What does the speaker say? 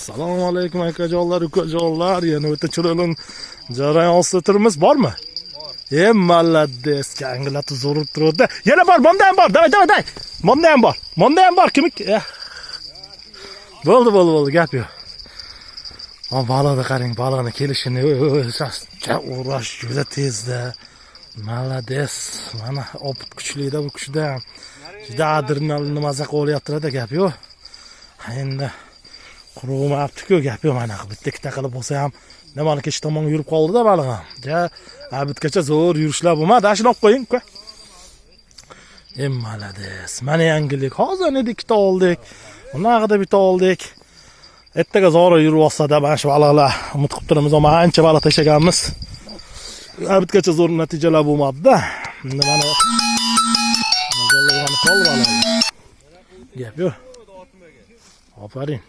Assalomu alaykum, akajonlar, ukajonlar. Yana o'ta chiroyli jarayon ostida turibmiz. Bormi? E, молодец, kanglatib zo'rib turibdi. Yana bor, bunda ham bor. Давай, давай, давай. Bunda ham bor. Bunda ham bor. Kim? Eh. Bo'ldi, bo'ldi, bo'ldi, gap yo'q. Ha, baliqni qarang, baliqni kelishini urash juda tezda. Молодец. Mana опыт kuchlida bu kuchda ham. Juda adrenalin maza qilyaptilar, gap yo'q. Ha, endi qurg'umabdi-ku, gap yo'q, mana bitta ikkita qilib bo'lsa ham nimani kech tomonga yurib qoldi-da baliq ham. Ja, обед gacha zo'r yurishlar bo'lmadi. Shuni olib qo'ying, uka. E, молодец. Mana yangilik. Hozir endi ikkita oldik. Undan bitta oldik. Ertaga zora yurib olsa-da mana shu baliqlar umid qilib turibmiz, ammo ancha baliq tashlaganmiz. Обед gacha zo'r natijalar bo'lmadi-da. Endi mana uyg'onib qoldi baliqlar. Gap yo'q. Ofarin.